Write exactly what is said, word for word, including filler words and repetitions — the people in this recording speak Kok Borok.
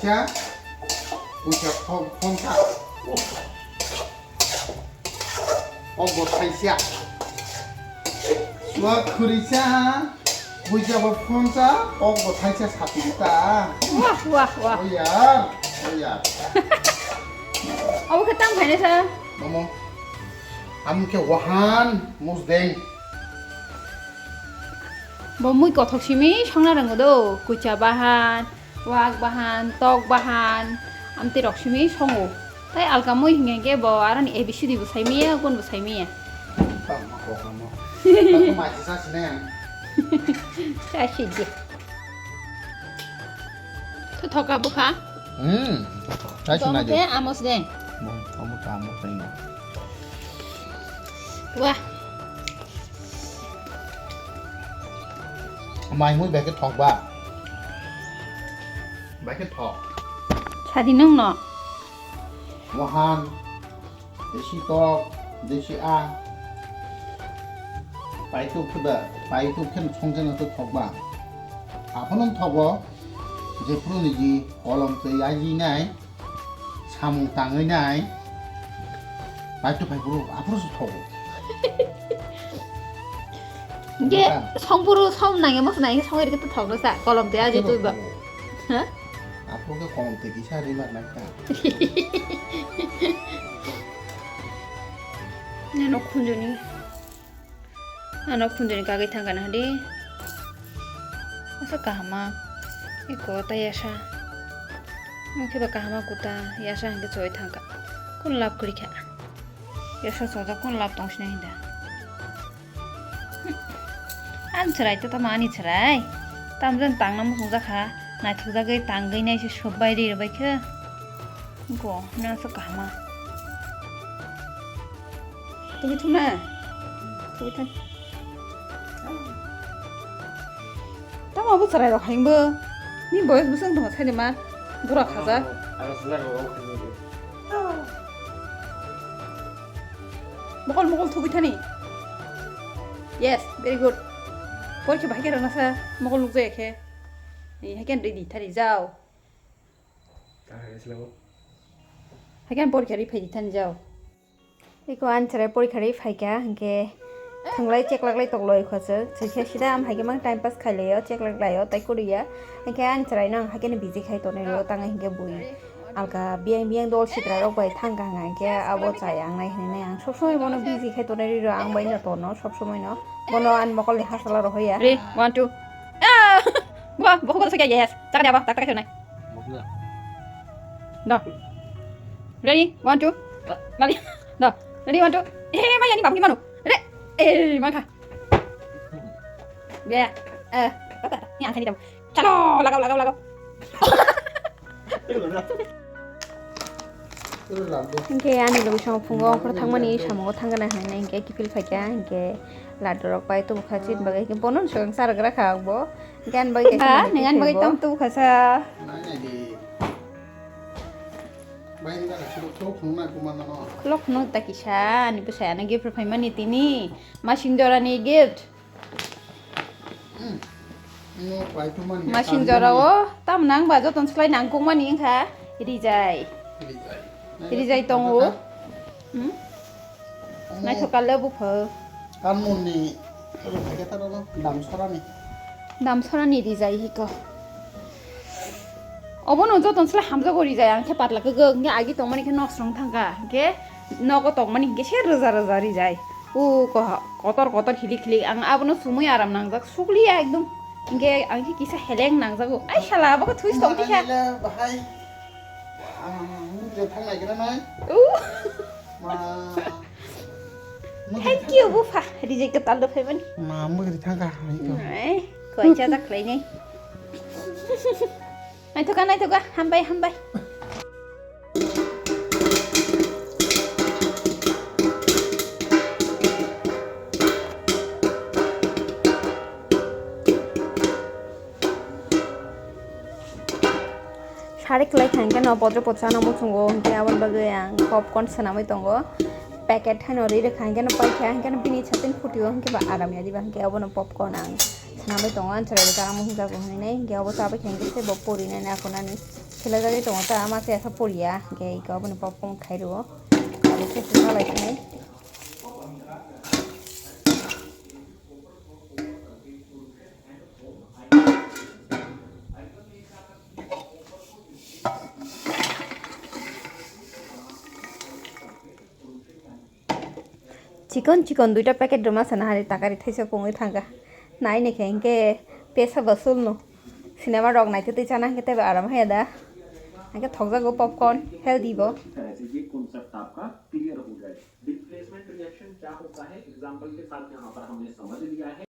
Ya, usia phone, phone sa. Ogo thaisa. Sua khurisa, buja bo phone sa, ogo thaisa sapita. Wah, wah, wah. Oh ya, oh ya. Abo khe tang phainai sa? Mamo. Amke wahan musdeng. Bo mui kothok simi songna rwngo do, kucha bahan, wak bahan, tok bahan, amtwi rok simi songo. Tai alka mui hingke hingke bo aroni A B C D bo sai maya, gun bo sai maya. Tamo kok namo. Tamo machi sa sinai ang. Sa sidi. Tho thoka bukha. Hmm. Sai sinai de. Amos de. Bo, amo ta amo sai no. Wah. Mai mui bai khe thok ba? Bai khe thok. Sadi nung no. Wahan, desi tok, desi a. Pai tuk khe ba, pai tuk khe song jana to thok ba. Aphuno thogo, jephuru niji kolom twi aji nai. Samung tangwi nai. Bai tu bai bro, aphuru su thogo. Ge, song bro, song nangya mas nangya song iri kata thok sa, kolom te aji tu ba. Ha? Aphuru ke kolom te kisa rimar nai ka. Nano khunjoni. Ano khunjoni kagwi thangkha na hadi. Asa kahama. Iko ta yasa. Mukhe ba kahama kuta yasa hingke choi thangkha. Kun lab kuri kha. Yasa soja kun lab tong sina hinda. Ang chwrai to tamo ani chwrai. Tamjani tangna muchungjak kha. Naithokjagwi tangwi nai se sobai ri rwbai khe. Go, na sa kahama. Tugui thung na. Tugui thang. Tamo abo chwrai rok hain bo. Ni boyos bwswk tongma sai ma. Bura khaja. Aro sila rok hain bo. Mokol mokol tugui thani. Yes, very good. Porikha bahai khe rana sa mokol nuk jaya khe. Ni hai khe ready thani jao. Hai khe porikha ri phai thani jao. Eko ani chwrai porikha ri phaikha, hinkhe thwnglai cheklaklai toklai kho chwng. Chwngkhe sida am haikhe mang time pass khailaio, cheklaklaio, tai kwrwiya. Hinkhe ani chwraino ang haikhe busy khai tonwi rio, tangwi hinkhe bui alka biyang biyang dol sitra rok bai thangkha hwnka hinkhe abo chaya wngnai hinwi ang sob somoi bono busy khai tonwi rio, ang bai no tono sob somoi no. Bono ani mokolni hasala rok hoya. Three, one, two. Ah! Bo, bo, bo, yes. Chakani abo, tak, tak, tak, tak. Do. Ready? One, two. Lali. Do. Ready? One, two. Eh, maya ni babu mano. Re. Eh, mangkha. Be. Eh, kata. Ni ang sani tahu. Chalo, lagao, lagao, lagao. Hinkhe ani logi song phungo ongkhor thangmani samungo thangna hinwi hinkhe kiphil phaikha hinkhe laddu rok pai tubukha chini bagwi hinkhe bono swkang charwk rakha bo. Gan bai kaisa. Ha, nang gan bai tam tu khasa. Nai nai di. Bai nda ka silo klo khung na kuma na no. Klo khung ta kisa ni bwsai ano gift rw phaimani tini. Masing jora ni gift. Hmm. No pai tu man. Masing jora o tam nang ba joton slai nang kung mani wngkha. Rijai. Rijai. Rijai tongo. Hmm? Naithok kal le bupha. Kanmon ni rwphaikhe ta rwno dam sorani. Dam sorani rijai hiko. Obono joton sle hamjago rijai ang khe patla kwkw hwnkhe agi tongmani khe nok srong thangkha hwnkhe nogo tongmani hwnkhe se rwja rwja rijai. O koha kotor kotor hilik hilik ang abono sumui aram nangjak sukliya ekdom hwnkhe ang khe kisa heleng nangjago ai sala abo khe thuis tong tikha. Bahai. Ang je thang nai kena nai. U. Ma. Thank you, bupha. Rijai kwtal do phaimani. Ma, mugri thangkha. Ai, koi cha ta khlai nai. Naithoka, naithoka. Hambai, hambai. Sari kwlai kha hwnkhe no bodro bo chana muchungo hwnkhe aboni bagwi ang popcorn swnamwi tongo. Packet haino ri rwkha hwnkhe no paikha hwnkhe no bini satin phutio hwnkhe ba aram ya diba hwnkhe obono popcorn ang swnamwi tongo. Ani chwrai bo chana muchungjago hinwi nai hwnkhe obo chabai kha hwnkhe se bo pori nai nai akhonani. Sila jagwi tongo ta, ama se asa poria, hingke iko boni popcorn khai rwo. Abo se se salai sinai. Chikon chikon duita packet rwma sana hari takari thaisa pungwi thangkha. Nai ni khe hingke pesa basul no. Cinema rok naitwi twi chana hingke teibo aram haya da. Hingke thokjago popcorn, healthy bo. इस तरह से ये कॉन्सेप्ट आपका क्लियर हो जाए। Displacement reaction क्या होता है, एग्जांपल के साथ यहाँ पर हमने समझ लिया है।